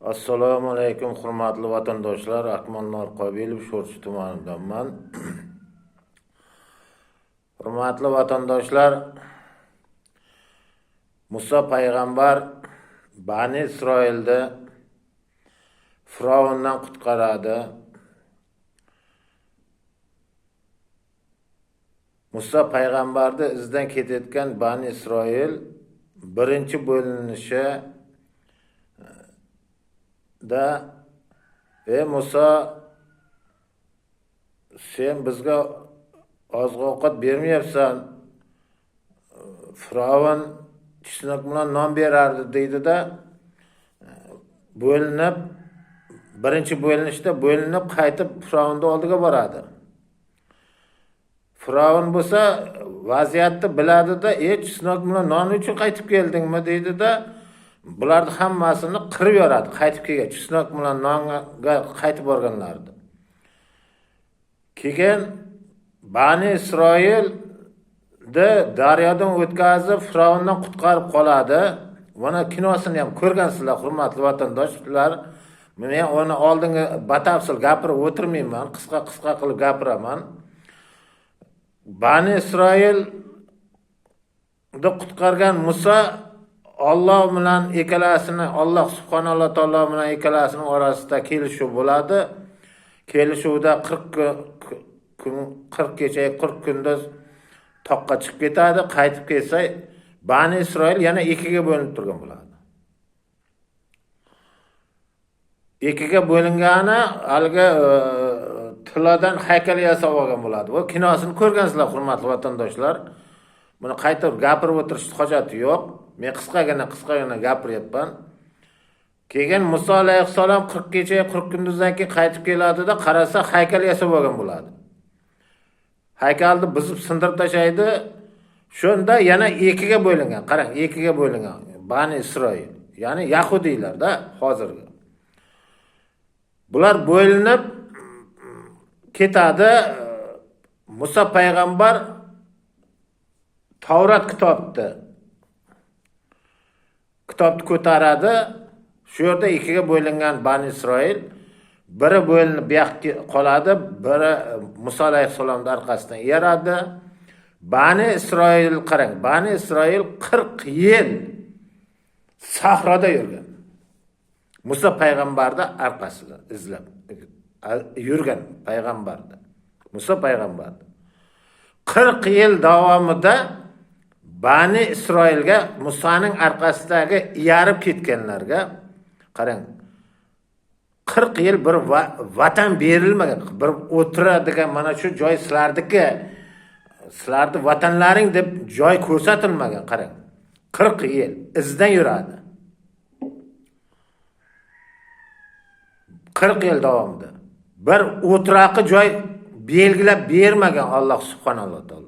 Assalomu alaykum, hurmatli vatandoshlar. Akmal Norqobilov, Sho'rchi tumanidanman. Hurmatli vatandoshlar, Musa payg'ambar Bani Isroilni Firavundan qutqaradi. Musa payg'ambarni izidan ketayotgan Bani Isroil birinchi bo'linishi da ey Musa, sen bizga oziq-ovqat bermayapsan, Firavun chisnok bilan non berardi deydi-da, bo'linib, birinchi bo'linishda bo'linib qaytib Firavunning oldiga boradi. Firavun bo'lsa vaziyatni biladida, ey chisnok bilan non uchun qaytib keldingmi deydi-da, bularni hammasini qirib yoradi, qaytib kelgan chisnok bilan nonga qaytib borganlarni. Keyin Bani Isroilni daryodan o'tkazib Firavundan qutqarib qoladi. Mana kinosini ham ko'rgansizlar, hurmatli vatandoshlar. Men uni oldingi batafsil gapirib o'tirmayman, qisqa-qisqa qilib gapiraman. Bani Isroilni qutqargan Musa Alloh bilan ikkalasini, Alloh subhanahu taolo bilan ikkalasining orasida kelishuv bo'ladi. Kelishuvda 40 kun, 40 kecha 40 kunduz toqqa chiqib ketadi. Qaytib kelsa Bani Isroil yana ikkiga bo'linib turgan bo'ladi. Ikkiga bo'lingani haligi tilladan haykal yasab olgan bo'ladi. Bu kinosini ko'rgansizlar, hurmatli vatandoshlar. Buni qaytib gapirib o'tirishning hojati yo'q. Men qisqagina gapiryapman. Keyin Musa alayhissalom 40 kecha 40 kunduzdan keyin qaytib keladida, qarasa haykal yasab olgan bo'ladi. Haykalni buzib sindirib tashlaydi. Shunda yana ikkiga bo'lingan. Qarang, ikkiga bo'lingan Bani Isroil, ya'ni yahudiylarda hozirgi. Bular bo'linib ketadi. Musa payg'ambar Tavrat kitobni ko'taradi. Shu yerda ikkiga bo'lingan Bani Isroil biri bo'linib bu yoqqa qoladi, biri Musa alayhissalomning orqasidan eradi. Bani Isroil, qarang, Bani Isroil 40 yil sahroda yurgan. Musa payg'ambarni orqasidan izlab yurgan payg'ambarni. Musa payg'ambarni 40 yil davomida Bani Isroilga Musaning orqasidagi iyarib ketganlarga qarang, 40 yil bir vatan berilmagan, bir o'tiradigan mana shu joy sizlarniki, sizlarni vatanlaring deb joy ko'rsatilmagan. Qarang, 40 yil izdan yuradi. 40 yil davomida bir o'tiraqi joy belgilab bermagan Alloh subhanahu va taolo.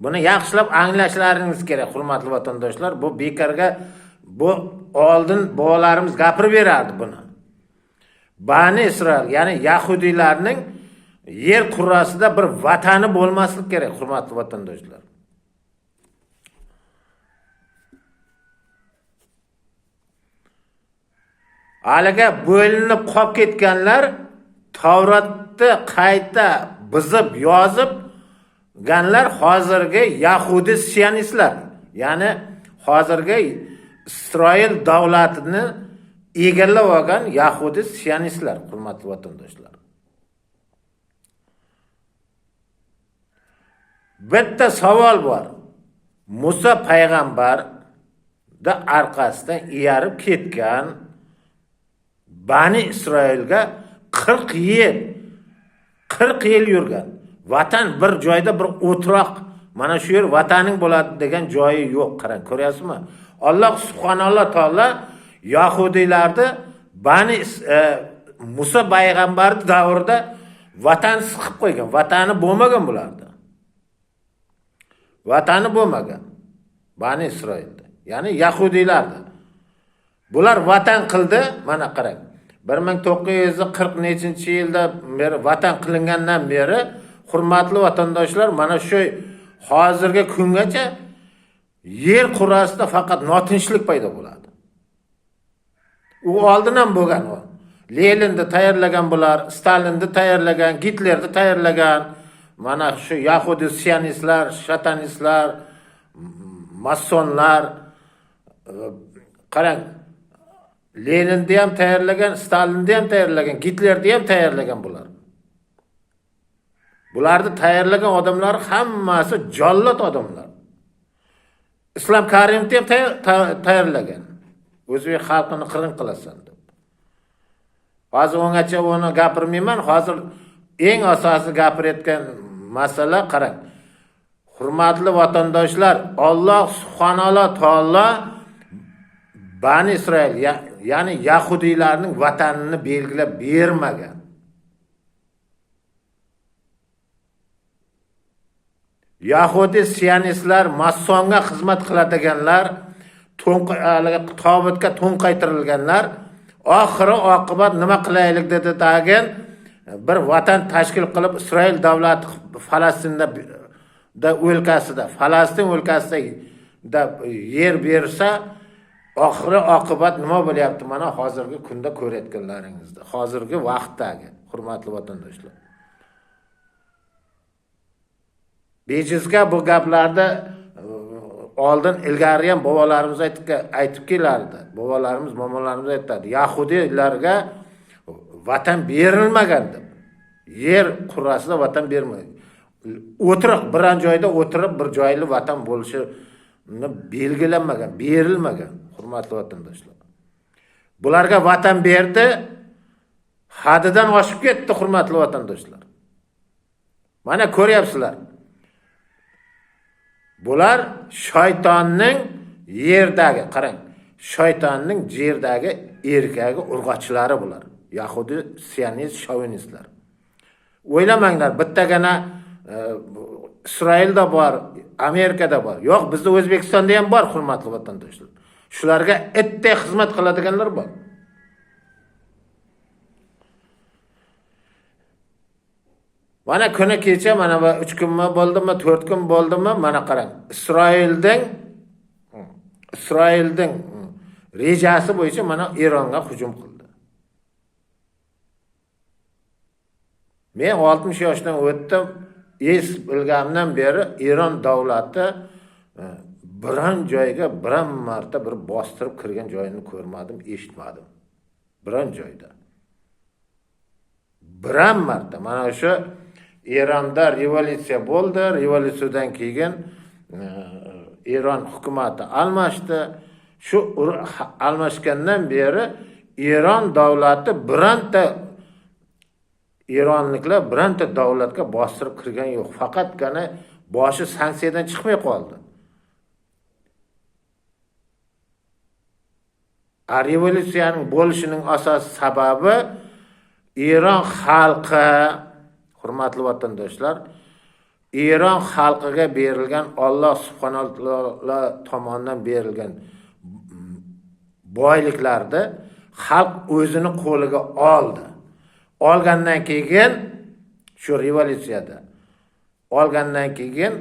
Buni yaxshilab anglashlaringiz kerak, hurmatli vatandoshlar. Bu bekorga, bu oldin bobolarimiz gapirib berardi buni. Bani Isroil, ya'ni yahudiylarning yer kurrasida bir vatani bo'lmasligi kerak, hurmatli vatandoshlar. Haliga bo'linib qolib ketganlar Tavratni qayta buzib yozib ganlar hozirgi yahudi sionistlar, ya'ni hozirgi Isroil davlatini egallab olgan yahudi sionistlar, hurmatli vatandoshlar. Bitta savol bor. Musa payg'ambarni orqasidan iyarib ketgan Bani Isroilga 40 yil yurgan. Vatan bir joyda bir o'tiroq, mana shu yer vataning bo'ladi degan joyi yo'q. Qarang, ko'ryapsizmi? Alloh subhanahu taolo yahudiylarni Bani Musa payg'ambar davrida vatansiz qilib qo'ygan. Vatani bo'lmagan bularda. Vatani bo'lmagan Bani Isroilda, ya'ni yahudiylarda. Bular vatan qildi, mana qarang. 1940 nechinchi yilda beri vatan qilingandan beri, hurmatli vatandoshlar, mana shu hozirgi kungacha yer kurasida faqat notinchlik paydo bo'ladi. U oldin ham bo'lgan u. Leninni tayyorlagan bular, Stalinni tayyorlagan, Gitlerni tayyorlagan. Mana shu yahudi sionistlar, shatanistlar, masonlar, qarang, Leninni ham tayyorlagan, Stalinni ham tayyorlagan, Gitlerni ham tayyorlagan bular. Bularni tayyorlagan odamlar hammasi jallod odamlar. Islom Karimovni ham tayyorlagan. O'zbek xalqini qirg'in qilasan deb. Hozir ungacha uni gapirmayman. Hozir eng asosiy gapirayotgan masala qarang. Hurmatli vatandoshlar, Alloh subhanahu taolo Bani Isroil, ya'ni yahudiylarning vatanini belgilab bermagan. Yahudi sionistlar, masonga xizmat qiladiganlar, tobutga to'nqaytirilganlar, oxiri oqibat nima qilaylik dedi tagin bir vatan tashkil qilib Isroil davlati Falastinda o'lkasida, Falastin o'lkasida yer bersa, oxiri oqibat nima bo'lyapti mana hozirgi kunda ko'rayotganlaringizda, hozirgi vaqtdagi hurmatli vatandoshlar. Bejizga bu gaplarni oldin ilgari ham bobolarimiz aytib kelardi. Bobolarimiz, momolarimiz aytadi. Yahudiylarga vatan berilmagan deb. Yer qurrasida vatan bermagan. O'tiriq biron joyda o'tirib bir joyli vatan bo'lishini belgilanmagan, berilmagan, hurmatli vatandoshlar. Bularga vatan berdi, haddidan oshib ketdi, hurmatli vatandoshlar. Mana ko'ryapsizlar. Bular shaytonning yerdagi, qarang, shaytonning yerdagi erkagi urg'ochilari bular. Yahudi, sionist, shovinistlar. O'ylamanglar, bittagina Isroilda bor, Amerikada bor. Yo'q, bizda O'zbekistonda ham bor, hurmatli vatandoshlar. Shularga itdek xizmat qiladiganlar bor. Mana kuni kecha, mana bu 3 kunmi bo'ldimi, 4 kun bo'ldimi, mana qarang, Isroilning rejasi bo'yicha mana Eronga hujum qildi. Men 60 yoshdan o'tdim, es bilganimdan beri Eron davlati biron joyga biron marta bir bostirib kirgan joyini ko'rmadim, eshitmadim. Biron joyda. Biron marta mana shu Eronda revolyutsiya bo'ldi. Revolyutsiyadan keyin Eron hukumati almashdi. Shu almashgandan beri Eron davlati bironta eronliklar bironta davlatga bostirib kirgan yo'q. Faqatgina boshi sanksiyadan chiqmay qoldi. A revolyutsiyaning bo'lishining asosiy sababi Eron xalqi, hurmatli vatandoshlar, Eron xalqiga berilgan Alloh subhanahu taolo tomonidan berilgan boyliklarni xalq o'zini qo'liga oldi. Olgandan keyin shu revolyutsiyada olgandan keyin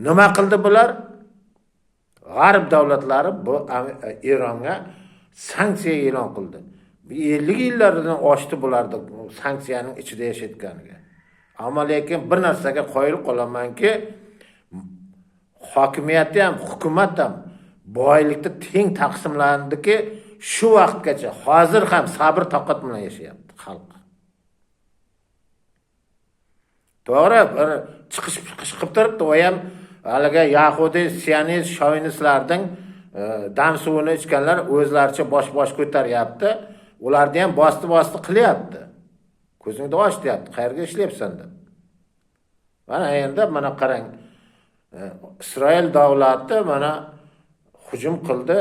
nima qildi bular? G'arb davlatlari bu Eronga sanksiya e'lon qildi. 50 yillardan oshdi bularni sanksiyaning ichida yashayotganiga. Ammo lekin bir narsaga qoyil qolamanki, hokimiyati ham, hukumat ham boylikni teng taqsimlandiki, shu vaqtgacha hozir ham sabr toqat bilan yashayapti xalq. To'g'ri, bir chiqish qilib turibdi, u ham haligi yahudi, sionist, shovinistlarning dam suvini ichganlar o'zlaricha bosh ko'taryapti. Ularni ham bosti qilyapti. Ko'zingni och deyapti, qayerga ishlayapsan deb. Mana endi mana qarang, Isroil davlati mana hujum qildi,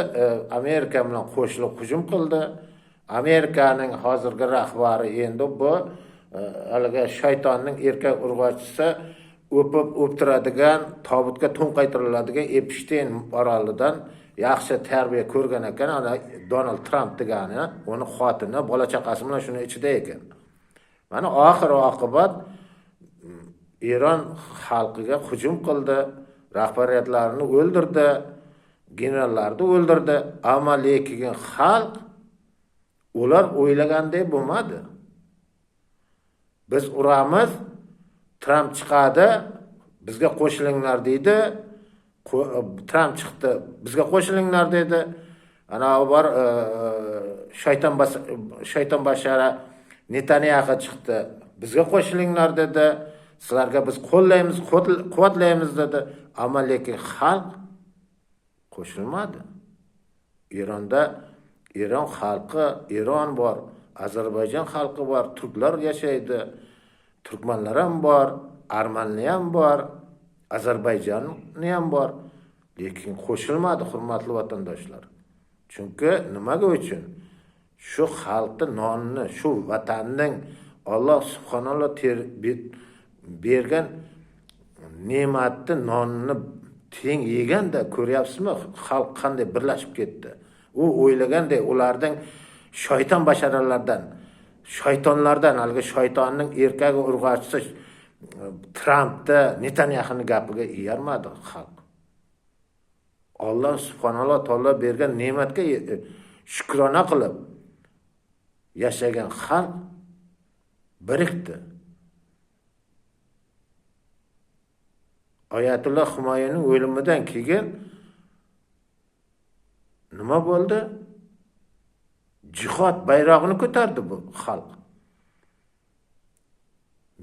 Amerika bilan qo'shilib hujum qildi. Amerikaning hozirgi rahbari endi bu haligi shaytonning erkak urg'ochisi o'pib o'ptiradigan, tobutga to'nqaytiriladigan Epstein orolidan yaxshi tarbiya ko'rgan ekan, ana Donald Trump degani, uni xotini, bola chaqasi bilan shuni ichida ekan. Mana oxir oqibat Eron xalqiga hujum qildi, rahbariyatlarini o'ldirdi, generallarni o'ldirdi, ammo lekin xalq Ular o'ylagandek bo'lmadi. Biz uramiz, Tramp chiqadi, bizga qo'shilinglar deydi. Tramp chiqdi, bizga qo'shilinglar dedi. Ana bor shayton bashara Netanyahu chiqdi, bizga qo'shilinglar dedi. Sizlarga biz qo'llaymiz, quvvatlaymiz dedi. Ammo lekin xalq qo'shilmadi. Eronda Eron xalqi, Eron bor, Ozarbayjon xalqi bor, turklar yashaydi, turkmanlar ham bor, armanlar ham bor, Ozarbayjonni ham bor. Lekin qo'shilmadi, hurmatli vatandoshlar. Chunki nimaga uchun? Shu xalqni nonni, shu vatanning Alloh subhanalloh bergan ne'matni, nonni teng yeganda ko'ryapsizmi, xalq qanday birlashib ketdi. U o'ylaganday ularning shayton basharalardan, shaytonlardan, haligi shaytonning erkagi urg'achisi Trampni, Netanyahuning gapiga ermadi xalq. Alloh subhanalloh taolo bergan ne'matga shukrona qilib yashagan xalq birikdi. Oyatulloh Humayunning o'limidan keyin nima bo'ldi? Jihod bayrog'ini ko'tardi bu xalq.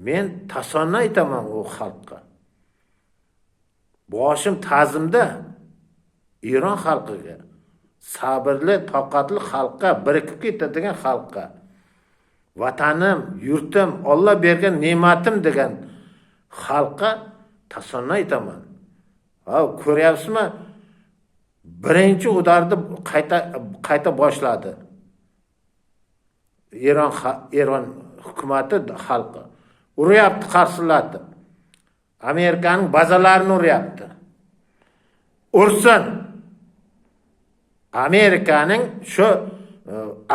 Men tasanno aytaman u xalqqa. Boshim ta'zimda Eron xalqiga, sabrli, toqatli xalqqa, birikib ketadigan xalqqa, vatanim, yurtim, Alloh bergan ne'matim degan xalqqa tasanno aytaman. Ha, ko'ryapsizmi? Birinchi udarni qayta boshladi. Eron hukumati xalqi uryapti, qarsillatib. Amerikaning bazalarini uryapti. Ursin. Amerikaning shu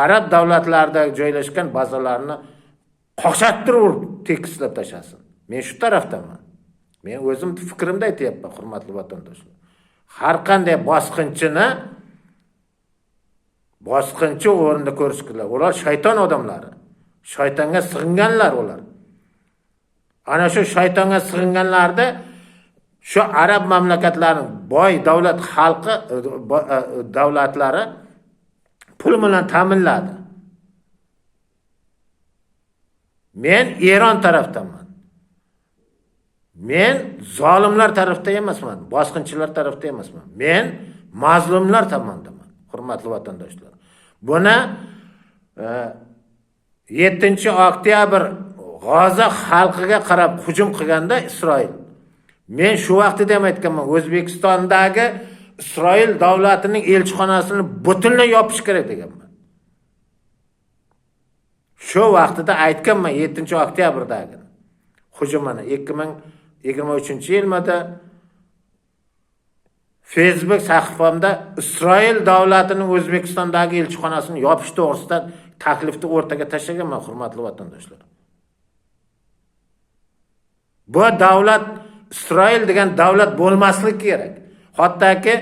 arab davlatlarida joylashgan bazalarini qoqshattirib urib tekislab tashlasin. Men shu tarafdaman. Men o'zim fikrimda aytyapman, hurmatli vatandoshlar. Har qanday bosqinchini bosqinchi o'rnida ko'rish kerak. Ular shayton odamlari. Shaytonga sig'inganlar ular. Ana shu shaytonga sig'inganlarda shu arab mamlakatlarining boy davlat xalqi davlatlari pul bilan ta'minladi. Men Eron tarafdaman. Men zolimlar tarafda emasman, bosqinchilar tarafda emasman. Men mazlumlar tomondaman, hurmatli vatandoshlar. Buni 7-oktyabr G'oza xalqiga qarab hujum qilganda Isroil, men shu vaqtida ham aytganman, O'zbekistondagi Isroil davlatining elchixonasini butunlay yopish kerak deganman. Shu vaqtida aytganman 7-oktyabrdagi hujumini 2023-yilmada Facebook sahifamda Isroil davlatining O'zbekistondagi elchixonasini yopish to'g'risida taklifni o'rtaga tashlaganman, hurmatli vatandoshlar. Bu davlat Isroil degan davlat bo'lmasligi kerak. Hattoki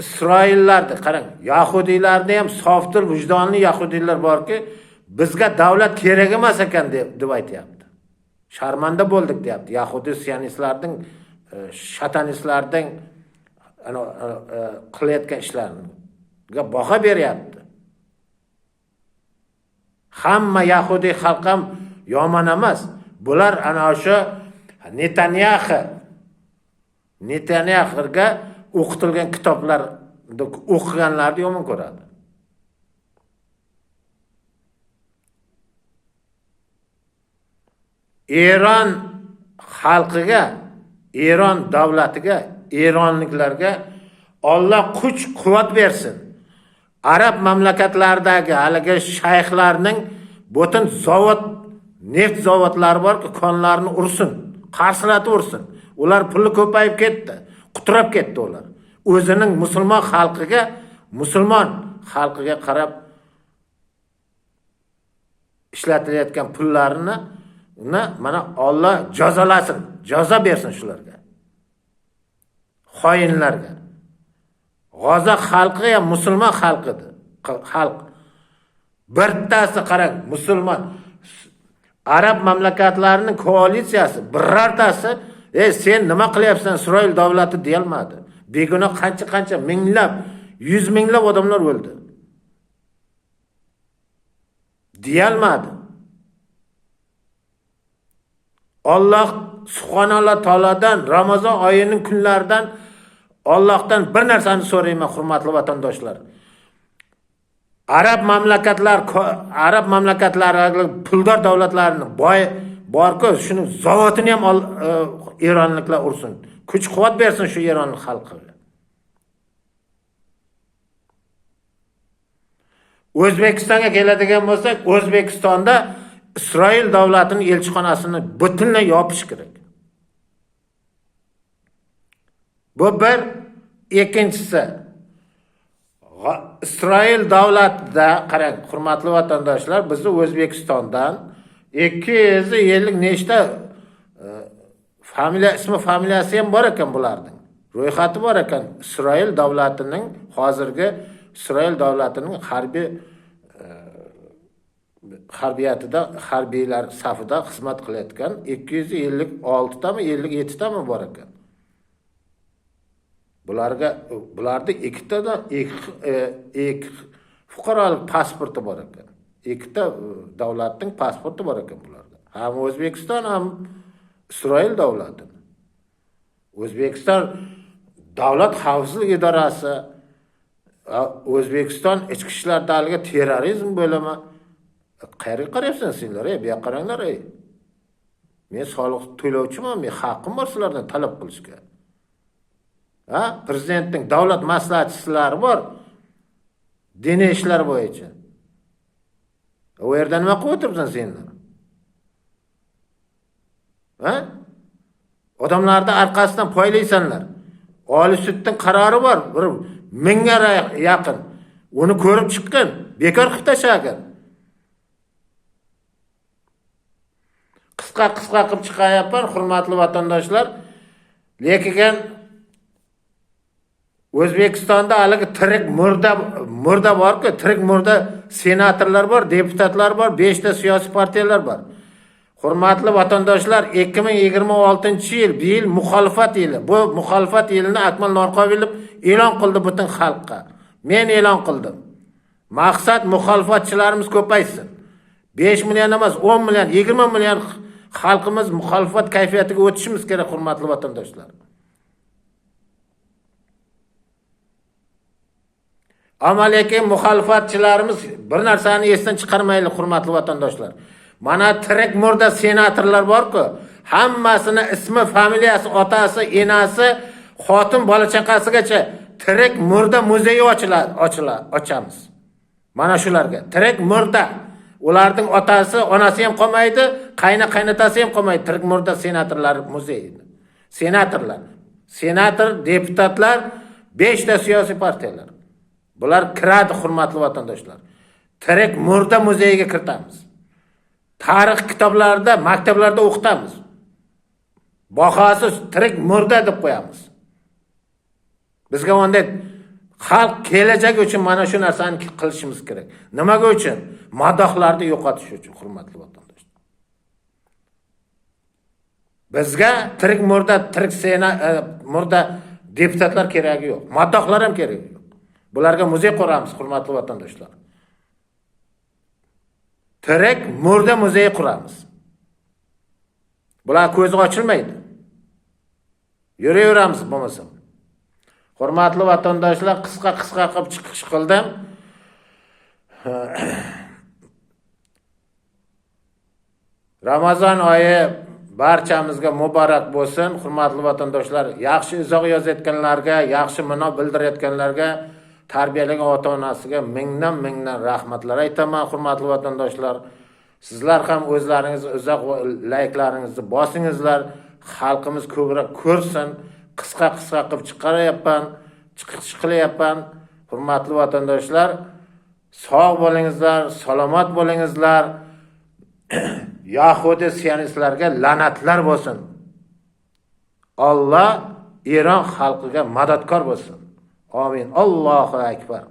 Isroillarni qarang, yahudiylarni ham sofdil vijdonli yahudiylar borki, bizga davlat kerak emas ekan deb aytyapti. Sharmanda bo'ldik deyapti. Yahudi sionistlarning, shatanistlarning qilayotgan ishlariga baho beryapti. Hamma yahudiy xalq ham yomon emas. Bular ana o'sha Netanyahuga o'qitilgan kitoblarni o'qiganlarni yomon ko'radi. Eron xalqiga, Eron davlatiga, eronliklarga Alloh kuch quvvat bersin. Arab mamlakatlaridagi haligi shayxlarning butun zavod, neft zavodlari borki, konlarni ursin, qarsilatib ursin. Ular puli ko'payib ketdi, quturab ketdi ular. O'zining musulmon xalqiga qarab ishlatilayotgan pullarini mana Alloh jazolasin, jazo bersin shularga. Xoinlarga. G'oza xalqi ham musulmon xalqidir. Xalq. Bittasi qarang, musulmon arab mamlakatlarining koalitsiyasi birortasi sen nima qilyapsan Isroil davlati deyolmadi. Begunoh qancha minglab, yuz minglab odamlar o'ldi. Deyolmadi. Alloh subhanahu taolodan Ramazon oyining kunlaridan Allohdan bir narsani so'rayman, hurmatli vatandoshlar. Arab mamlakatlari puldor davlatlarini boy borku, shuni zavodini ham eronliklar ursin. Kuch-quvvat bersin shu Eron xalqiga. O'zbekistonga keladigan bo'lsak, O'zbekistonda Isroil davlatining elchixonasini butunlay yopish kerak. Bu bir, ikkinchisi Isroil davlatida qarang, hurmatli vatandoshlar, bizni O'zbekistondan 250 nechta familiya, ismi familiyasi ham bor ekan bularning. Ro'yxati bor ekan. Isroil davlatining hozirgi Isroil davlatining harbiy harbiyatida harbiylar safida xizmat qilayotgan 256 tami 57 tami bor ekan. Bularda ikkita ikki fuqarolik pasporti bor ekan. Ikkita davlatning pasporti bor ekan bularda. Ham O'zbekiston, ham Isroil davlati. O'zbekiston davlat xavfsizlik idorasi, O'zbekiston ichki ishlardagi terrorizm bo'limi. Qayerga qarayapsan senlar, bu yoqqa qaranglar, ey. Men soliq to'lovchiman, men haqqim bor sizlardan talab qilishga. Ha, prezidentning davlat maslahatchilari bor diniy ishlar bo'yicha. U yerda nima qilib o'tiribsan senlar? Ha? Odamlarni orqasidan poylaysanlar. Oliy sudning qarori bor, bir mingga yaqin. Uni ko'rib chiqqin, bekor qilib tashlagin. Qisqa qilib chiqayapman, hurmatli vatandoshlar. Lekin O'zbekistonda haligi tirik murda bor-ku, tirik murda senatorlar bor, deputatlar bor, 5 ta siyosiy partiyalar bor. Hurmatli vatandoshlar, 2026-yil bu yil muxolifat yili. Bu muxolifat yilini Akmal Norqobilov e'lon qildi butun xalqqa. Men e'lon qildim. Maqsad muxolifatchilarimiz ko'paysin. 5 million emas, 10 million, 20 million xalqimiz muxolifat kayfiyatiga o'tishimiz kerak, hurmatli vatandoshlar. Ammo lekin muxolifatchilarimiz bir narsani esdan chiqarmaylik, hurmatli vatandoshlar. Mana tirik murda senatorlar bor-ku, hammasini ismi, familiyasi, otasi, enasi, xotin, bola chaqasigacha tirik murda muzeyi ochamiz. Mana shularga tirik murda. Ularning otasi, onasi ham qolmaydi, qayna-qaynotasi ham qolmaydi. Tirik murda senatorlar muzeyi. Senatorlar, senator, deputatlar, 5 ta siyosiy partiyalar. Bular kiradi, hurmatli vatandoshlar. Tirik murda muzeyiga kiritamiz. Tarix kitoblarida, maktablarda o'qitamiz. Bahosiz tirik murda deb qo'yamiz. Bizga unday xalq kelajagi uchun mana shu narsani qilishimiz kerak. Nimaga uchun? Madohlarni yo'qotish uchun, hurmatli vatandoshlar. Bizga tirik murda, tirik murda deputatlar keragi yo'q. Madohlar ham keragi yo'q. Bularga muzey quramiz, hurmatli vatandoshlar. Tirik murda muzeyi quramiz. Bular ko'zi ochilmaydi. Yuraveramiz bo'lmasam. Hurmatli vatandoshlar, qisqa qilib chiqish qildim. Ramazon oyi barchamizga muborak bo'lsin, hurmatli vatandoshlar. Yaxshi izoh yozayotganlarga, yaxshi ma'no bildirayotganlarga, tarbiyalagan ota-onasiga mingdan rahmatlar aytaman, hurmatli vatandoshlar. Sizlar ham o'zlaringiz izoh va layklaringizni bosingizlar, xalqimiz ko'proq ko'rsin. Qisqa qilib chiqaryapman, chiqish qilyapman. Hurmatli vatandoshlar, sog' bo'lingizlar, salomat bo'lingizlar. Yahudi sionistlarga la'natlar bo'lsin. Alloh Eron xalqiga madadkor bo'lsin. Amin. Allohu akbar.